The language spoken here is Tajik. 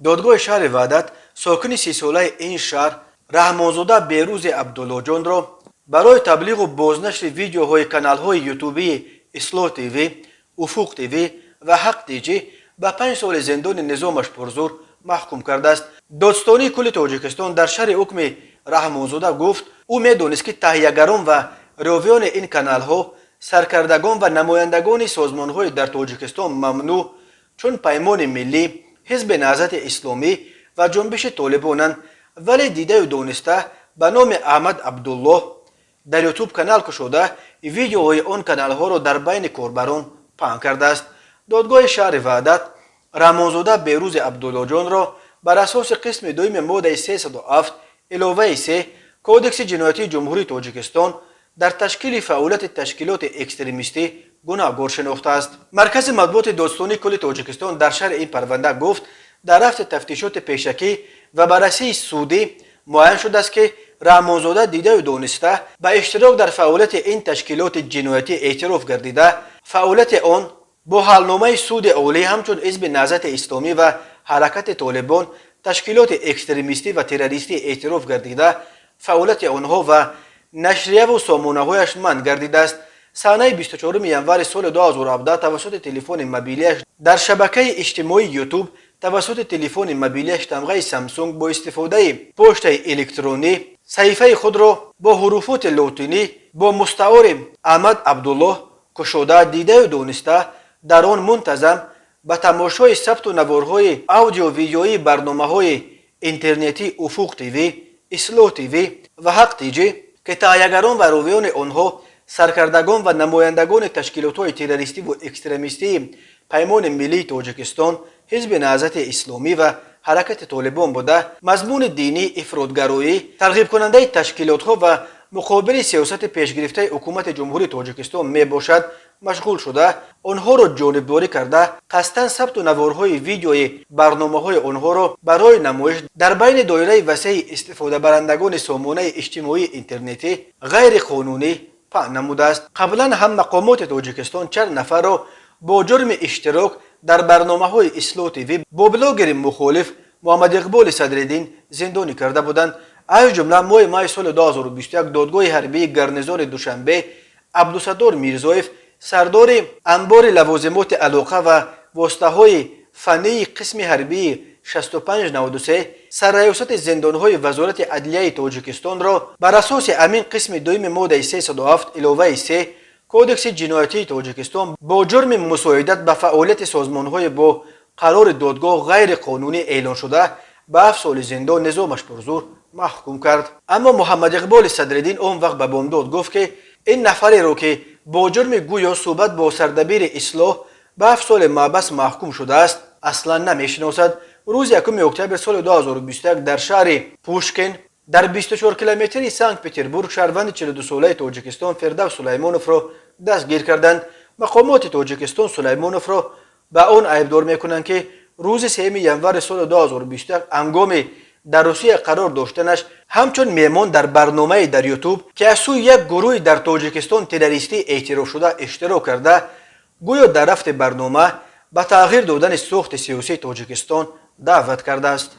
Додгоҳи шаҳри Ваҳдат сокини 30-солаи ин шаҳр Раҳмонзода Берӯзи Абдуллоҷонро барои таблиғу бознашри видеоҳои каналҳои ютубии Ислоҳ ТВ, Уфуқ ТВ ва Ҳақ Тҷ ба 5 соли зиндони низомаш пурзур маҳкум кардааст. Додстонии кулли Тоҷикистон дар шарҳи ҳукми Раҳмонзода гуфт, ӯ медонист, ки таҳиягарон ва ровиёни ин каналҳо саркардагон ва намояндагони созмонҳои дар Тоҷикистон мамнӯъ, чун Паймони миллӣ, Ҳизби Наҳзати Исломӣ ва Ҷунбиши Толибонанд, вале дидаю дониста ба номи Аҳмад Абдуллоҳ дар Ютуб канал кушода, видеоҳои он каналҳоро дар байни корбарон паҳн кардааст. Додгоҳи шаҳри Ваҳдат Раҳмонзода Берӯзи Абдуллоҷонро бар асоси қисми дуюми моддаи 307 иловаи 3 Кодекси ҷиноятии Ҷумҳурии Тоҷикистон дар ташкили фаъолияти ташкилоти экстремистӣ гунаҳгор шинохтааст. Маркази матбуоти Додстонии кулли Тоҷикистон дар шарҳи ин парванда гуфт, дар рафти тафтишоти пешакӣ ва баррасии судӣ муайян шудааст, ки Раҳмонзода дидаю дониста ба иштирок дар фаъолияти ин ташкилоти ҷиноятӣ эътироф гардида, фаъолияти он бо ҳалномаи Суди Олӣ ҳамчун Ҳизби Наҳзати Исломӣ ва Ҳаракати Толибон ташкилоти экстремистӣ ва террористӣ эътироф гардида, фаъолияти онҳо ва нашрияву сомонаҳояш манъ гардидааст. Санаи 24 январи соли 2017 тавассути телефони мобилиаш дар шабакаи иҷтимоии Ютуб тавассути телефони мобилиаш тамғаи Самсунг бо истифодаи поштаи электронӣ саҳифаи худро бо ҳуруфоти лотинӣ бо мустаори Аҳмад Абдуллоҳ кушода, дидаю дониста дар он мунтазам ба тамошои сабту наворҳои аудио-видеоии барномаҳои интернетии Уфуқ ТВ, Ислоҳ ТВ ва Ҳақ Тҷ, ки таҳиягарон ва ровиёни онҳо саркардагон ва намояндагони ташкилотҳои террористиву экстремистии Паймони миллии Тоҷикистон, Ҳизби Наҳзати Исломӣ ва Ҳаракати Толибон буда, мазмуни динӣ, ифротгароӣ тарғибкунандаи ташкилотҳо ва муқобили сиёсати пешгирифтаи ҳукумати Ҷумҳурии Тоҷикистон мебошад, машғул шуда, онҳоро ҷонибдорӣ карда, қасдан сабту наворҳои видеои барномаҳои онҳоро барои намоиш дар байни доираи васеи истифодабарандагони сомонаи иҷтимоии интернетӣ ғайриқонунӣ паҳн намудааст. Қаблан ҳам мақомоти Тоҷикистон чанд нафарро бо ҷурми иштирок дар барномаҳои Ислоҳ ТВ бо блогери мухолиф Муҳаммадиқболи Садриддин зиндонӣ карда буданд. Аз ҷумла моҳи майи соли 2021 додгоҳи ҳарбии гарнизони Душанбе Абдусаттор Мирзоев, сардори анбори лавозимоти алоқа ва воситаҳои фаннии қисми ҳарбии 6593 сарраёсати зиндонҳои Вазорати адлияи Тоҷикистонро бар асоси ҳамин қисми дуюми моддаи 307 иловаи 3 Кодекси ҷиноятии Тоҷикистон бо ҷурми мусоидат ба фаъолияти созмонҳои бо қарори додгоҳ ғайриқонунӣ эълоншуда ба 7 соли зиндон низомаш пурзур маҳкум кард. Аммо Муҳаммадиқболи Садриддин он вақт ба Бомдод гуфт, ки ин нафареро, ки бо ҷурми гӯё суҳбат бо сардабири Ислоҳ ба 7 соли маҳбас маҳкум шудааст, аслан намешиносад. Рӯзи 1 октябри соли 2021 дар шаҳри Пушкин дар 24 километри Санкт Петербург шаҳрванди 42-солаи Тоҷикистон Фирдавс Сулаймоновро дастгир карданд. Мақомоти Тоҷикистон Сулаймоновро ба он айбдор мекунанд, ки рӯзи 3 январи соли 2021 ҳангоми дар Русия қарор доштанаш ҳамчун меҳмон дар барномае дар Ютуб, ки аз сӯи як гурӯҳи дар Тоҷикистон террористӣ эътирофшуда иштирок карда, гӯё дар рафти барнома ба тағйир додани сохти сиёсии Тоҷикистон даъват кардааст.